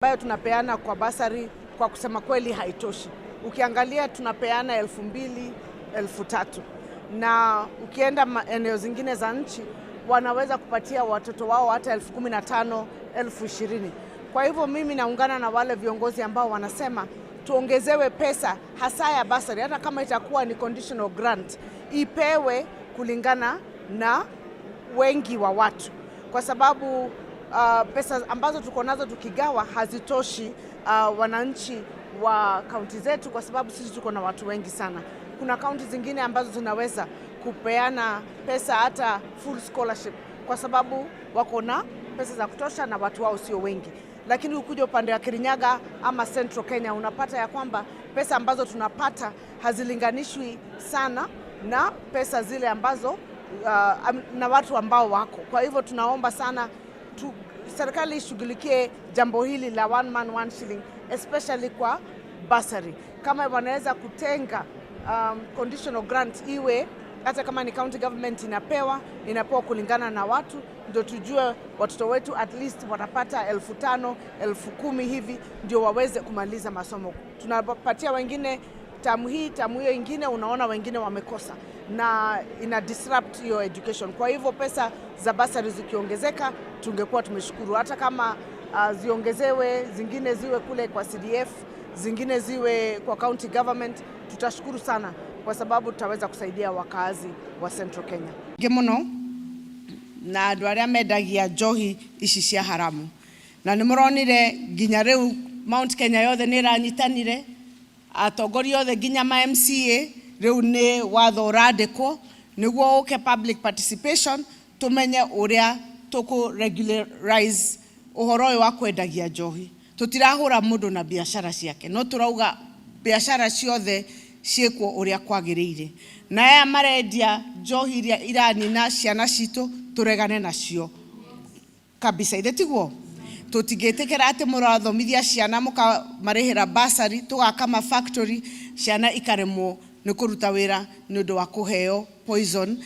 Ambayo tunapeana kwa basari kwa kusema kweli haitoshi. Ukiangalia tunapeana 2000, 3000, na ukienda eneo zingine za nchi wanaweza kupatia watoto wao hata 15,000, 20,000. Kwa hivyo mimi naungana na wale viongozi ambao wanasema tuongezewe pesa hasa ya basari, hata kama itakuwa ni conditional grant, ipewe kulingana na wengi wa watu, kwa sababu pesa ambazo tuko nazo tukigawa hazitoshi wananchi wa kaunti zetu, kwa sababu sisi tuko na watu wengi sana. Kuna kaunti zingine ambazo zinaweza kupeana pesa hata full scholarship, kwa sababu wako na pesa za kutosha na watu wao sio wengi. Lakini ukija upande wa Kirinyaga ama Central Kenya unapata ya kwamba pesa ambazo tunapata hazilinganishwi sana na pesa zile ambazo na watu ambao wako. Kwa hivyo tunaomba sana serikali ishughulikie jambo hili la one man one shilling, especially kwa bursary. Kama wanaweza kutenga conditional grant, iwe hata kama ni county government inapewa kulingana na watu, ndio tujue watoto wetu at least watapata 5000, 10,000 hivi, ndio waweze kumaliza masomo. Tunapatia wengine tamu hii, tamu hiyo ingine, unaona wengine wamekosa na ina disrupt hiyo education. Kwa hivyo pesa za basari zikiongezeka, tungekuwa tumeshukuru, hata kama ziongezewe zingine ziwe kule kwa CDF, zingine ziwe kwa county government, tutashukuru sana kwa sababu tutaweza kusaidia wakazi wa Central Kenya. Muno na andũ arĩa mendagia njohi ici cia haramu, na nĩ mũronire nginya rĩu Mount Kenya yothe nĩ ĩranyitanire, atongoria othe nginya ma MCA. Rĩu nĩ watho ũrandĩkwo nĩguo ũke public participation, tũmenye ũrĩa tũkũ regularize ũhoro ũyũ wa kwendagia njohi. Tũtirahũra mũndũ na biacara ciake, no tũrauga biacara ciothe ciĩkwo ũrĩa kwagĩrĩire, na aya marendia njohi iria iranina ciana citũ tũregane nacio kabisa. Ithe tiguo tũtingĩtĩkĩra atĩ mũrathomithia ciana, mũkamarĩhĩra bursary, tũgaka ma factory, ciana ikaremwo nĩ kũruta wĩra nĩ ũndũ wa kũheo poison.